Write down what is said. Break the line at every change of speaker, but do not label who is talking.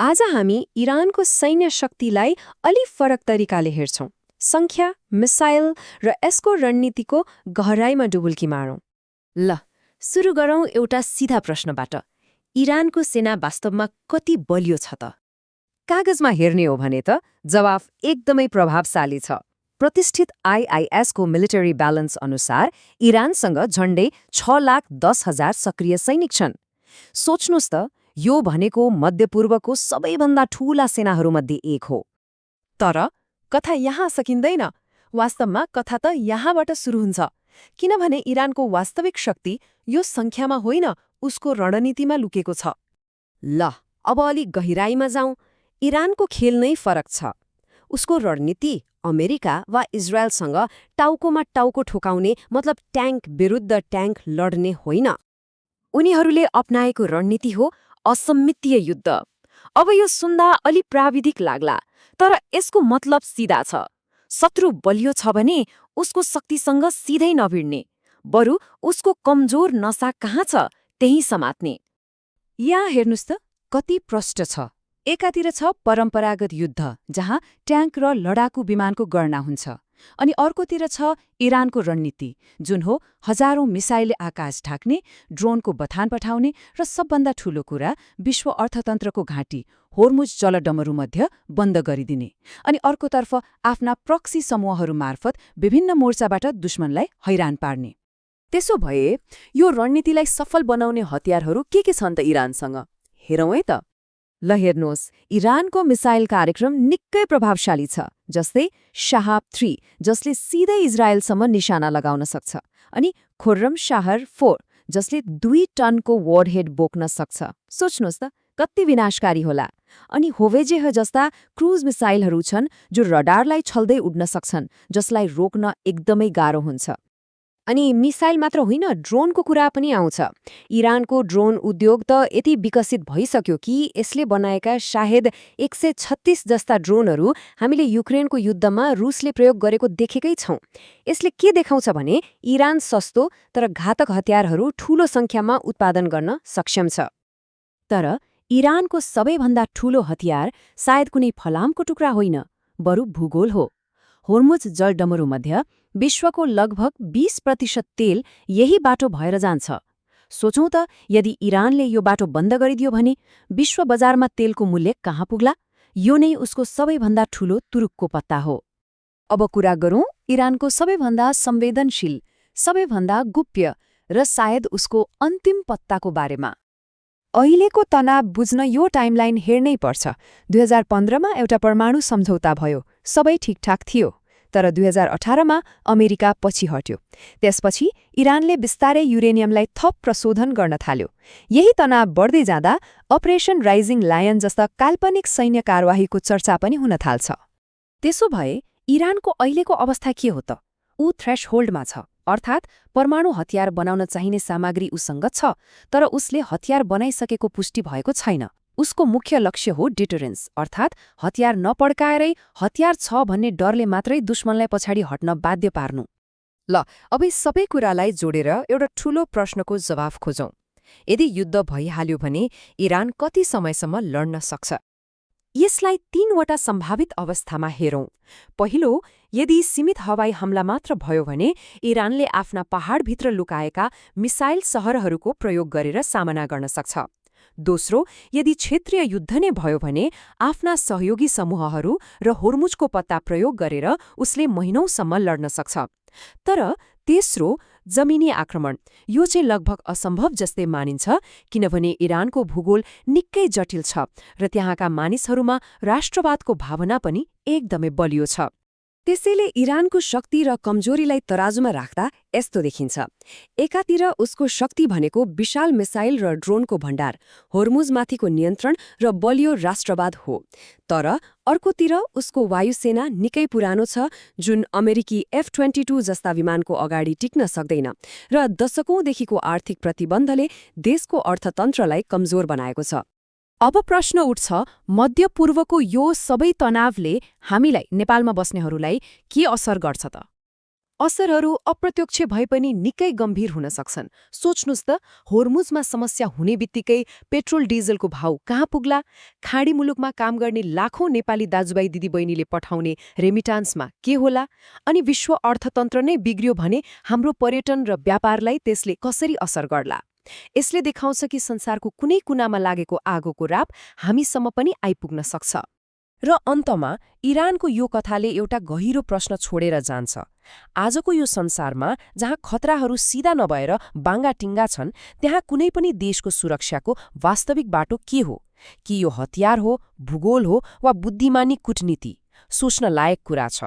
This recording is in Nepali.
आज हामी इरानको सैन्य शक्तिलाई अलि फरक तरिकाले हेर्छौं। संख्या, मिसाइल र यसको रणनीतिको गहराईमा डुबुल्की मारौं।
ल, सुरु गरौं एउटा सिधा प्रश्नबाट। इरानको सेना वास्तवमा कति बलियो छ त?
कागजमा हेर्ने हो भने त जवाफ एकदमै प्रभावशाली छ। प्रतिष्ठित IIS को मिलिटरी ब्यालेन्स अनुसार इरानसँग झण्डै 6,10,000 सक्रिय सैनिक छन्। सोच्नुस् त, यो भनेको मध्यपूर्वको सबैभन्दा ठूला सेनाहरूमध्ये एक हो।
तर कथा यहाँ सकिँदैन। वास्तवमा कथा त यहाँबाट सुरु हुन्छ, किनभने इरानको वास्तविक शक्ति यो संख्यामा होइन, उसको रणनीतिमा लुकेको छ।
ल, अब अलि गहिराईमा जाउँ। इरानको खेल नै फरक छ। उसको रणनीति अमेरिका वा इजरायलसँग टाउकोमा टाउको ठोकाउने, मतलब ट्याङ्क विरुद्ध ट्याङ्क लड्ने होइन। उनीहरूले अपनाएको रणनीति हो असम्मितीय युद्ध। अब यो सुन्दा अलि प्राविधिक लाग्ला, तर यसको मतलब सिधा छ। शत्रु बलियो छ भने उसको शक्तिसँग सिधै नभिड्ने, बरु उसको कमजोर नसा कहाँ छ त्यही समात्ने।
यहाँ हेर्नुस् त, कति प्रष्ट छ। एकातिर छ परम्परागत युद्ध, जहाँ ट्याङ्क र लडाकु विमानको गणना हुन्छ, अनि अर्कोतिर छ इरानको रणनीति, जुन हो हजारौं मिसाइलले आकाश ढाक्ने, ड्रोनको बथान पठाउने र सबभन्दा ठूलो कुरा विश्व अर्थतन्त्रको घाँटी होर्मुज जलडमरू मध्य बन्द गरिदिने, अनि अर्कोतर्फ आफ्ना प्रक्सी समूहहरू मार्फत विभिन्न मोर्चाबाट दुश्मनलाई हैरान पार्ने।
त्यसो भए यो रणनीतिलाई सफल बनाउने हतियारहरू के छन् त इरानसँग? हेरौँ है त।
ल हेर्नुहोस्, इरानको मिसाइल कार्यक्रम निकै प्रभावशाली छ, जस्तै शाहाब 3, जसले सिधै इजरायलसम्म निशाना लगाउन सक्छ, अनि खुर्रम शाहर 4, जसले 2 टनको वॉरहेड बोक्न सक्छ। सोच्नुहोस् त, कति विनाशकारी होला। अनि होवेजेह जस्ता क्रुज मिसाइलहरू छन् जो रडारलाई छल्दै उड्न सक्छन्, जसलाई रोक्न एकदमै गाह्रो हुन्छ। अनि मिसाइल मात्र होइन, ड्रोनको कुरा पनि आउँछ। इरानको ड्रोन उद्योग त यति विकसित भइसक्यो कि यसले बनाएका सायद 136 जस्ता ड्रोनहरू हामीले युक्रेनको युद्धमा रुसले प्रयोग गरेको देखेकै छौं। यसले के देखाउँछ भने इरान सस्तो तर घातक हतियारहरू ठूलो संख्यामा उत्पादन गर्न सक्षम छ।
तर इरानको सबैभन्दा ठूलो हतियार सायद कुनै फलामको टुक्रा होइन, बरु भूगोल हो। होर्मुज जलडमरू मध्य विश्वको लगभग 20% तेल यही बाटो भएर जान्छ। सोचौं त, यदि इरानले यो बाटो बन्द गरिदियो भने विश्व बजारमा तेलको मूल्य कहाँ पुग्ला? यो नै उसको सबैभन्दा ठूलो तुरुकको पत्ता हो।
अब कुरा गरौं इरानको सबैभन्दा संवेदनशील, सबैभन्दा गुप्य र सायद उसको अन्तिम पत्ताको बारेमा। अहिलेको तनाव बुझ्न यो टाइमलाइन हेर्नै पर्छ। 2015 मा एउटा परमाणु सम्झौता भयो, सबै ठिकठाक थियो। तर 2018 मा अमेरिका पछि हट्यो। त्यसपछि इरानले बिस्तारै युरेनियमलाई थप प्रशोधन गर्न थाल्यो। यही तनाव बढ्दै जाँदा अपरेसन राइजिङ लायन जस्ता काल्पनिक सैन्य कारवाहीको चर्चा पनि हुन थाल्छ।
त्यसो भए इरानको अहिलेको अवस्था के हो त? ऊ थ्रेशहोल्डमा छ, अर्थात् परमाणु हतियार बनाउन चाहिने सामग्री उसँग छ, तर उसले हतियार बनाइसकेको पुष्टि भएको छैन। उसको मुख्य लक्ष्य हो डिटरेन्स, अर्थात् हतियार नपड्काएरै हतियार छ भन्ने डरले मात्रै दुश्मनलाई पछाडि हट्न बाध्य पार्नु।
ल, अब सबै कुरालाई जोडेर एउटा ठूलो प्रश्नको जवाफ खोजौं। यदि युद्ध भइहाल्यो भने इरान कति समयसम्म लड्न सक्छ? यसलाई 3वटा सम्भावित अवस्थामा हेरौं। पहिलो, यदि सीमित हवाई हमला मात्र भयो भने इरानले आफ्ना पहाडभित्र लुकाएका मिसाइल सहरहरूको प्रयोग गरेर सामना गर्न सक्छ। दोस्रो, यदि क्षेत्रीय युद्ध नै भयो भने आफ्ना सहयोगी समूहहरू र होर्मुजको पत्ता प्रयोग गरेर उसले महिनौसम्म लड्न सक्छ। तर तेस्रो, जमिनी आक्रमण, यो चाहिँ लगभग असम्भव जस्तै मानिन्छ, किनभने इरानको भूगोल निकै जटिल छ र त्यहाँका मानिसहरूमा राष्ट्रवादको भावना पनि एकदमै बलियो छ। त्यसैले इरानको शक्ति र कमजोरीलाई तराजुमा राख्दा यस्तो देखिन्छ। एकातिर उसको शक्ति भनेको विशाल मिसाइल र ड्रोनको भण्डार, होर्मुजमाथिको नियन्त्रण र बलियो राष्ट्रवाद हो। तर अर्कोतिर उसको वायुसेना निकै पुरानो छ, जुन अमेरिकी F-22 जस्ता विमानको अगाडि टिक्न सक्दैन, र दशकौंदेखिको आर्थिक प्रतिबन्धले देशको अर्थतन्त्रलाई कमजोर बनाएको छ। अब प्रश्न उठ्छ, मध्यपूर्वको यो सबै तनावले हामीलाई, नेपालमा बस्नेहरूलाई के असर गर्छ त?
असरहरू अप्रत्यक्ष भए पनि निकै गम्भीर हुन सक्छन्। सोच्नुस् त, होर्मुजमा समस्या हुने बित्तिकै पेट्रोल डिजलको भाउ कहाँ पुग्ला? खाडी मुलुकमा काम गर्ने लाखौं नेपाली दाजुभाइ दिदीबहिनीले पठाउने रेमिटान्समा के होला? अनि विश्व अर्थतन्त्र नै बिग्रियो भने हाम्रो पर्यटन र व्यापारलाई त्यसले कसरी असर गर्ला? यसले देखाउँछ कि संसारको कुनै कुनामा लागेको आगोको राप हामीसम्म पनि आइपुग्न सक्छ।
र अन्तमा इरानको यो कथाले एउटा गहिरो प्रश्न छोडेर जान्छ। आजको यो संसारमा जहाँ खतराहरू सिधा नभएर बाङ्गाटिङ्गा छन्, त्यहाँ कुनै पनि देशको सुरक्षाको वास्तविक बाटो के हो? कि यो हतियार हो, भूगोल हो वा बुद्धिमानी कूटनीति? सोच्न लायक कुरा छ।